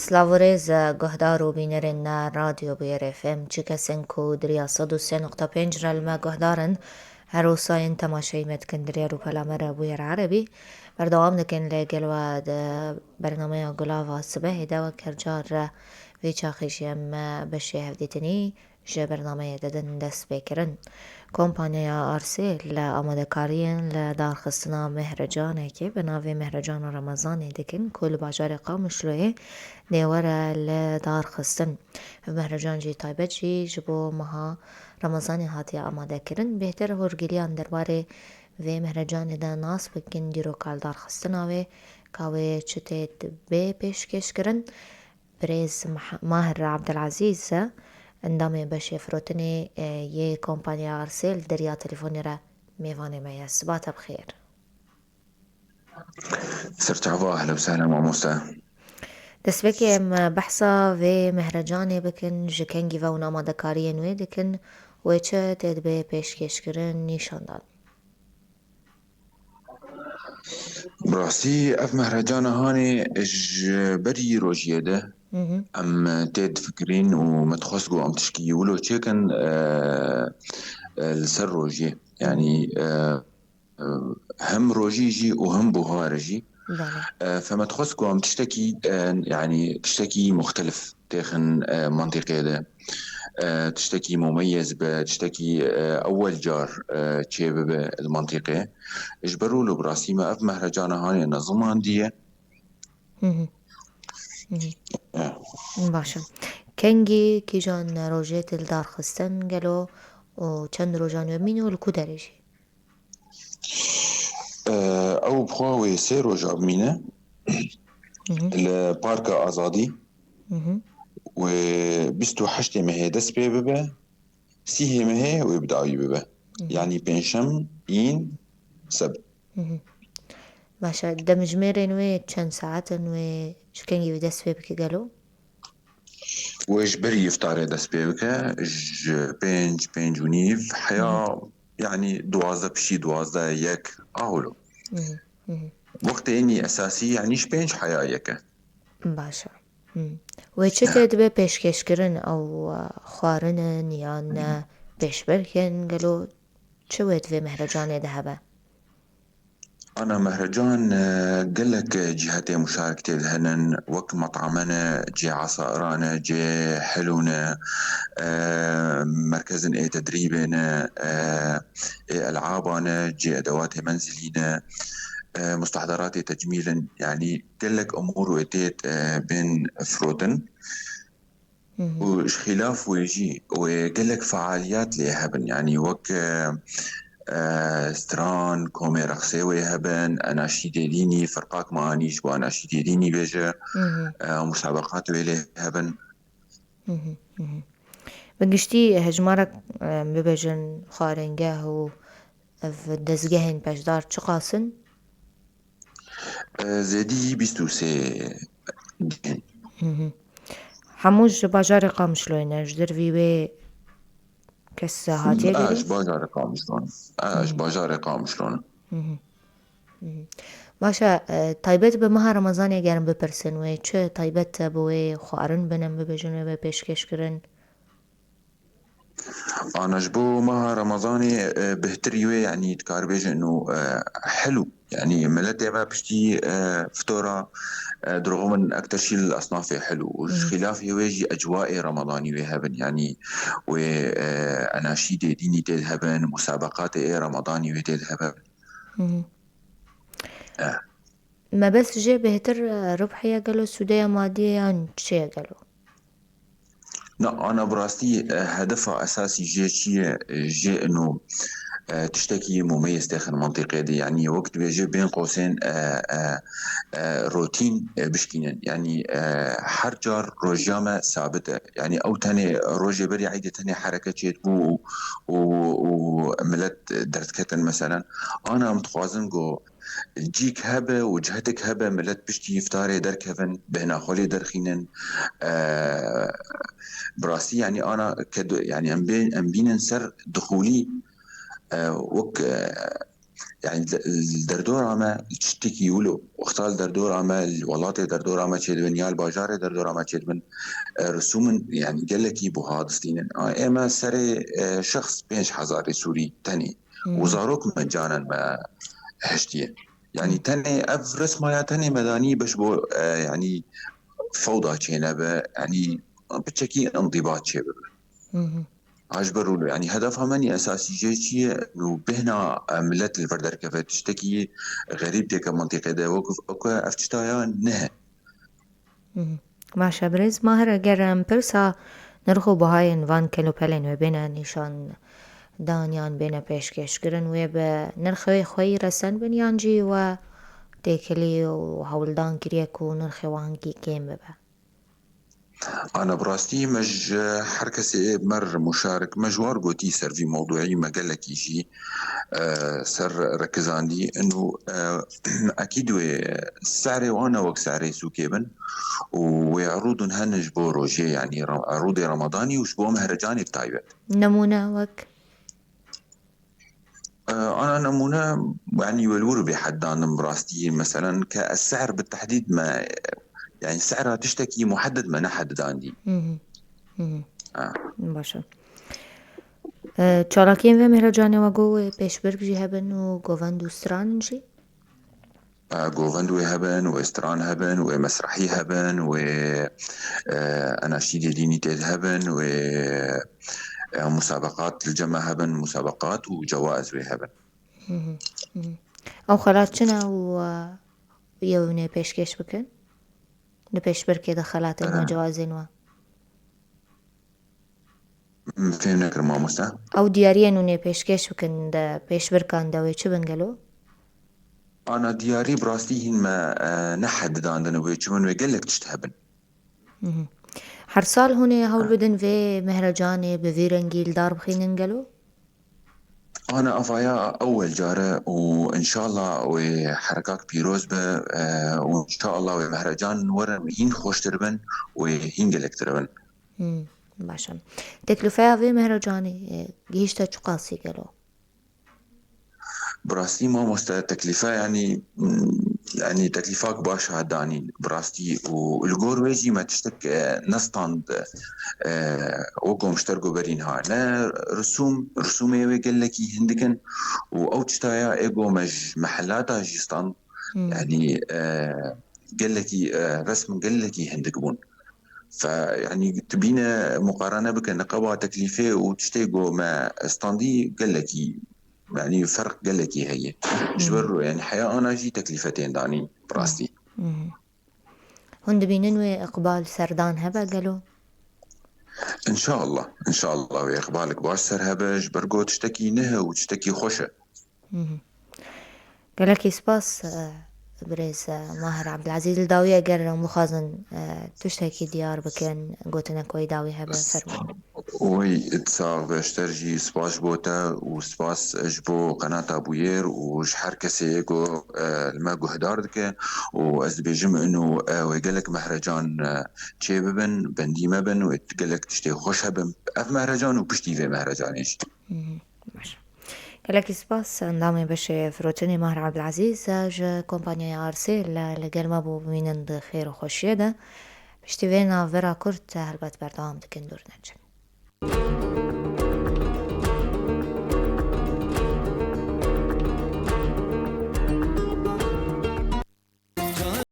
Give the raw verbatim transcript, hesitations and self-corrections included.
Silav û rêz, guhdar û bînerên Radyo Bûyer F M. Çi kesên ku di riya sed û sê nokta pênc re li me guhdar in, her wisa yên temaşeyî me dikin di rêya rûpela me re Bûyer Erebî. Berdewam dikin li gel we di bernameya Gulava Sibehê de. Wek her car, vê çaxê jî em beşê hevdîtinî ji bernameyê didin destpêkirin. Kompanyaya Arsêl amadekariyên li darxistina mehrecanekê bi navê Mehrecana Remezanê dikin ku li bajarê Qamişloyê dê were li darxistin. Ev mehrecan jî taybet jî ji bo meha Remezanê hatiye amadekirin. Bêhtir hûrgiliyan derbarê vê mehrecanê de nas bikin, dîroka li darxistina wê, ka wê çi tê bê pêşkêşkirin. Birêz Mah-, Mahir Abdulazîz, endamê beşê firotinê, e, yê kompanya Arsêl, di riya telefonê re mêvanê me ye. Siba te bi xêr. Serçava, ehlen we sehlen mamoste. Destpêkê em behsa vê mehrecanê bikin, ji kengî ve hûn amadekariyên wê dikin, wê çi tê dibe pêşkêşkirin, nîşandan? Bi rastî ev mehrecana hanê ji berî rojiyê de Hı hı. em tê difikirîn û me dixwest ku em tişkî wilo çêkin, e, e, li ser rojiyê. Hı hı. Yanî, e, e, hem rojî jî û hem buhar jî. Belê. E, fe me dixwest ku em tiştekî, e, yanî tiştekî muxtelif têxin, e, mantîqê de. E, tiştekî mumeyez be, tiştekî, e, ewel car, e, çê bibe li mantîqê. Ji ber wilo bi rastî me ev mehrecana hanê ne zimandiye. Hı hı. Hı hı. E. Baş e. Kengî kîjan rojê tê li dar xistin gelo û çend rojan wê bimîne û li ku derê jî? E, ew bi xwe wê sê roja bimîne Hı hı. li Parka Azadî. Hı hı. Wê bîst û heştê mehê dest pê bibe, sîhê mehê wê bi dawî bibe. Hı hı. Yanî pêncşem, în, sebt. Hı hı. Baş e, demjimêrên wê çend saet in, wê ji kengî wê dest pê bike gelo? Wê ji berî îftarê dest pê bike, ji pênc, pênc û nîv heya, Hı hı. yanî duwazdeh, piştî duwazdeh, yek, a wilo. Hı hı, hı hı. Wextê înî esasî, yanî ji pênc heya yek e. Baş e. Hı. Wê çi tê dibe pêşkêşkirin, ew, e, xwarin in yan, e, pêşberk in, gelo çi wê di vê mehrecanê de hebe? Ana mehrecan, e, gelek cîhetê muşarik tê de henin, wek met'ame ne, cê esairan e, cê helû ne, e, merkezin ê tedrîbê ne, e, ê el'aban e, cê edewatê menzilî ne, e, mustehderatê tecmîl in, yanî gelek umûr wê tê, e, bên firotin. Hı hı. Û ji xîlaf wê jî wê gelek fealiyat lê hebin, yanî wek, e, e, stran, komê reqsê wê hebin, enaşîdê dînî, firqak me anî ji bo enaşîdê dînî bêje, Hı hı. e, musabeqat wê lê hebin. Hı hı, hı hı. Bi giştî hejmarek, e, bibêjin xwaringeh û ev dezgehên beşdar çiqas in? E, zêdî bîst û sê dihên. Hı hı. Hemû ji bajarê Qamişloyê ne, ji dervî wê kes hatiye A, gerî? Ji bajarê Qamişlo ne. A, ji Hı. bajarê Qamişlo ne. Hı hı. Hı hı. Baş e, e, taybet bi meha Remezanê gerin bipirsin wê, çi taybet e bi wê xwarin bin em bibêjin wê be pêşkêş kirin? Ana ji bo meha Remezanê, e, bêhtirî wê, yanî dikar bêjin û, e, helû. Yanî miletê me piştî, e, fitora, e, dirûxibin ekter şî li esnafê helû. Û ji Hı. xîlafê wê jî ecwaê Remedanî wê hebin. Yanî wê, e, enaşîdê dînî tê de hebin, musabeqatê ê Remedanî wê tê de hebin. Hı hı. E. Mebest jê bêhtir, e, ribhiye gelo, sûdeya madî ye yan çi ye gelo? Na, ana bi rastî, e, hedefa esasî jê çi ye? E, jê ino, e, tiştekî mumeyez têxin mentiqê de. Yanî wek dibêje bên qosên, e, e, e, rotîn, e, bişkînin. Yanî, e, her car rojiya me sabit e. Yanî ew tenê rojê berî eydê tenê hereke çêdibû û, û, û milet derdiketin meselen. Ana em dixwazin ku cîk hebe û cihetek hebe milet piştî îftarê derkevin, bêhna xwe lê derxînin. E, bi rastî, yanî ana ke du-, yanî em bên, em bînin ser dixûlî, e, wek, e, Yani li derdora me li tiştekî wilo wexta li derdora me, li welatê derdora me çêdibin ya li bajarê derdora me çêdibin, e, risûmin yani gelekî buha distînin. A, ê me serê, e, şexs pênc hezarê Sûrî tenê û zarok me canan me hiştiye. Yani tenê ev resma ya tenê me danî beş bo, e, yani fewda çênebe, yani piçekî inzîbat çêbibe. Hı hı. Ha ji ber wilo, yani hedefa me yê esasî jê çi ye? Nû bêhna, e, milet li vir derkeve, tiştekî xerîb têke mintîqê de, wek, wek ev tişta ya nihe. Hı hı. Baş e, birêz Mahir, eger em pirsa nirx û bihayên van kelopelên wê bêne nîşan dan yan bêne pêşkêşkirin, wê bi nirxê xwe yî resen bin yan jî we têkilî û hewldan kiriye ku nirxê wan kêm bibe? Ana, bi rastî me ji her kesê mer muşarik me ji war gotî ser vî mewduî me gelekî jî, e, ser rekizandî. Ino, e, ekîd wê serê wan ne wek serê sûkê bin û wê erûdin hene ji bo rojê, yanî re-, erûdê Remadanî û ji bo mehrecanê bi taybet. Nemûne wek? E, ana nemûne, yanî wê li wir bê heddandim bi rastî. Meselen ke ez ser bi tehdîd me, yanî sera tiştekî muhedded me nehedidandî. Hı hı. Hı hı. Ha. Baş e. E, çalakiyên vê mehrecanê we got wê pêşbirk jî hebin û govend û stran jî? E, govend wê hebin, wê stran hebin, wê mesrehî hebin, wê, e, enaşîdê dînî tê de hebin, wê, e, musabeqat li cem me hebin, musabeqat û cewaz wê hebin. Hı hı, hı hı. Ew xelat çi ne û, e, yewînê pêşkêş bikin? Di pêşbirkê de xelatên we, e, cewazên we? Min fêm nekir mamoste. Ew diyariyên hûn ê pêşkêş bikin di pêşbirkan de wê çi bin gelo? Ana diyarî bi rastî hîn me, e, nehedidandin wê çi bin wê gelek tişt hebin. Hı hı. Her sal hûn ê hewl bidin vê mehrecanê bi vî rengî li dar bixînin gelo? Ana avaya ewel care û înşallah wê herekak pîroz be, e, û înşallah wê mehrecan werin hîn xweştir bin, wê hîn gelektir bin. Hmm, baş e. Teklîfeya vê mehrecanê, e, gihîşte çiqasî gelo? Bi rastî mamoste teklîfe, yanî, yanî teklîfak baş hat danîn bi rastî û li gor wê jî me tiştek, e, nestand, e, wek ku ji ter ku berîn ha. Ne risûm, risûmê wê gelekî hindik in û ew tiştaya ê ku me ji mehela de jî stand, Hmm. yanî, e, gelekî, e, resm gelekî hindik bûn. Fe, yanî, tu bîne muqarene bike niqeba teklîfê û tiştê ku me standî gelekî, yanî, ferq gelekî heye. Ji ber Hmm. ro, yanî, heya ana jî teklîfe tên danîn, bi rastî. Hmm. Hûn dibînin wê iqbal serdan hebe gelo? Înşallah, înşallah wê iqbalek baş ser hebe, ji ber ku tiştekî neh e û tiştekî xweş e. Mhm. Gelekî spas, e, birêz, e, Mahir Abdulazîz. Li dawî eger em bixwazin, e, tiştekî diyar bikin, gotinek wê dawî hebe, fermû. Wî sax be, ji te jî spas ji bo te û spas ji bo qenata Bûyêr û ji her kesê ku, e, li me guhdar dike û ez dibêjim ino, e, wê gelek mehrecan, e, çê bibin, bendî me bin, wê gelek tiştê xweş hebin. Ev mehrecan û piştî vê mehrecanê jî. Mhm. Baş. Gelekî spas endamê beşê firotinê Mahr Abdulazîz ji kompanyaya Arsêl li gel me bû, bimînin di xêr û xweşiyê de. Piştî vê navbera kurt helbet berdewam dikin, dûr neçin.